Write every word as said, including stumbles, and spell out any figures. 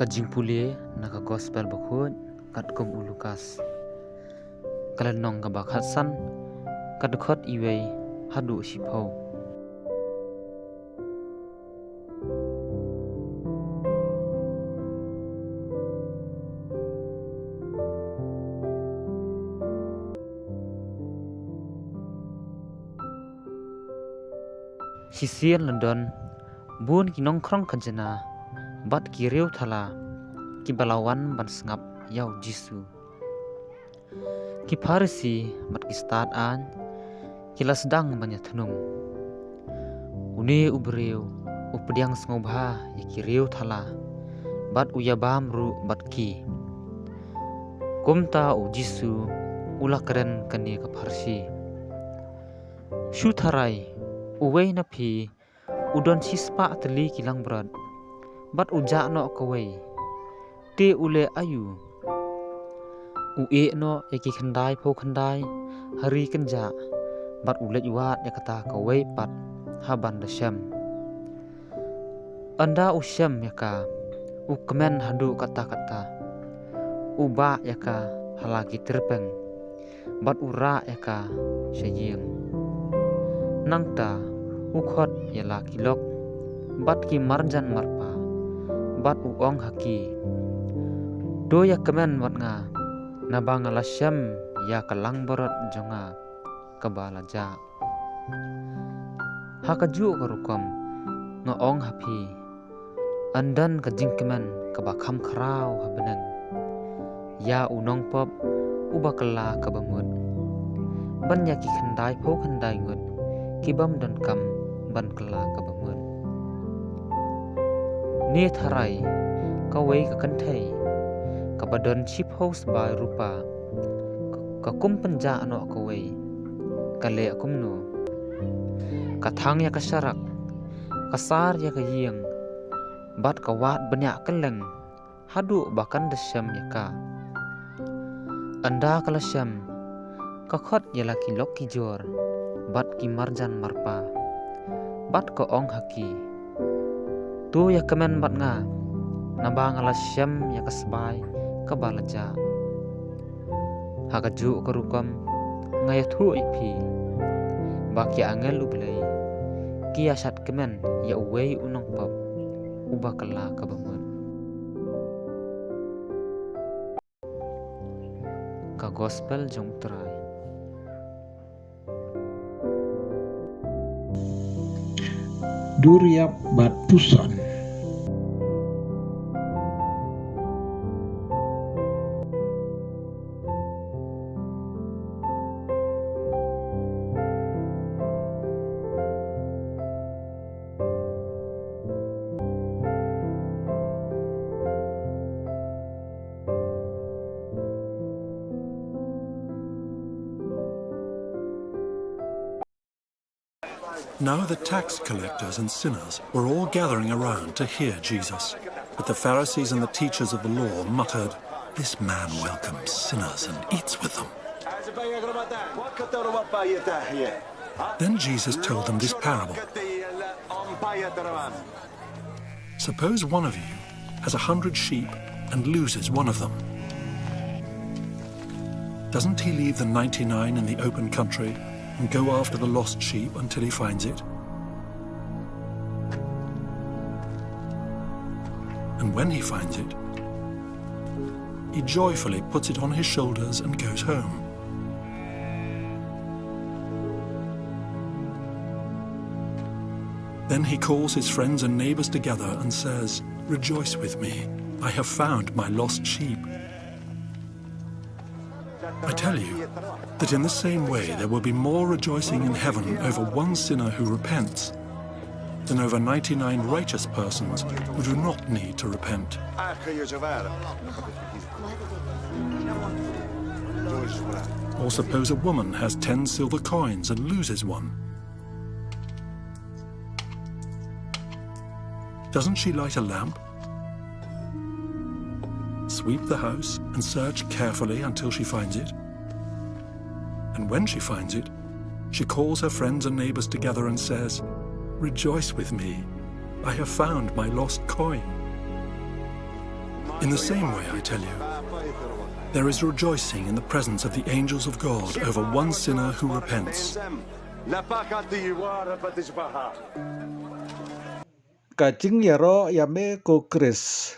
Ka jingpule na ka Gospel Bakhuid katkum u Lukas, ka lynnong kaba khatsan, ka dkhot iwei haduh shiphew. Shisien la don bun ki nongkhrong khajna bad ki riewthala kiba la wan ban sngap ïa u Jisu. Ki Pharisi bad ki stad aiñ ki la sdang ban ïathnum, "Une u briew u pdiang sngewbha ïa ki riewthala bad u ïabam ruh bad ki." Kumta u Jisu u la kren kane ka pharshi, "Shu tharai, uwei na phi u don shispah tylli ki langbrot bad u jah noh kawei, te u leh aïu? U ïeh noh ïa ki khyndai phew khyndai ha ri kynjah bad u leit wad ïa kata kawei pat ha ban da shem. Ynda u shem ïa ka, u kmen haduh katta katta, u bah ïa ka ha la ki tyrpeng bad u rah ïa ka sha ïing. Nangta u khot ïa la ki lok bad ki marjan marpa bad u ong ha ki, 'To ïa kmen bad nga, naba nga la shem ïa ka langbrot jong nga kaba la jah.' Ha kajuh ka rukom nga ong ha phi, yn don ka jingkmen kaba kham khraw ha bneng ïa u nongpop uba kylla kaba mut ban ïa ki khyndai phew khyndai ngut ki bym donkam ban kylla kaba mut. Ne tharai kawei ka kynthei kaba don shiphew sbai rupa ka kum pynjah noh kawei, ka leh kumno? Ka thang ïa ka sharak, ka sar ïa ka ïing bad ka wad bniah kylleng haduh ba kan da shem ïa ka. Ynda ka la shem, ka khot ïa la ki lok ki jor bad ki marjan marpa bad ka ong ha ki, 'To ïa kmen bad nga, naba nga la shem ïa ka sbai kaba la jah.' Ha kajuh ka rukom nga ïathuh ïa phi ba ki angel U Blei ki ïa shad kmen ïa uwei u nongpop uba kylla kaba mut. Ka Gospel jong U Trai. Duriap bad Puson. Now the tax collectors and sinners were all gathering around to hear Jesus. But the Pharisees and the teachers of the law muttered, "This man welcomes sinners and eats with them." Then Jesus told them this parable. Suppose one of you has a hundred sheep and loses one of them. Doesn't he leave the ninety-nine in the open country and go after the lost sheep until he finds it? And when he finds it, he joyfully puts it on his shoulders and goes home. Then he calls his friends and neighbors together and says, "Rejoice with me. I have found my lost sheep." I tell you that in the same way there will be more rejoicing in heaven over one sinner who repents than over ninety-nine righteous persons who do not need to repent. Or suppose a woman has ten silver coins and loses one. Doesn't she light a lamp, sweep the house, and search carefully until she finds it? And when she finds it, she calls her friends and neighbors together and says, "Rejoice with me. I have found my lost coin." In the same way, I tell you, there is rejoicing in the presence of the angels of God over one sinner who repents. Ka jingïaroh ïa me ko Khrist.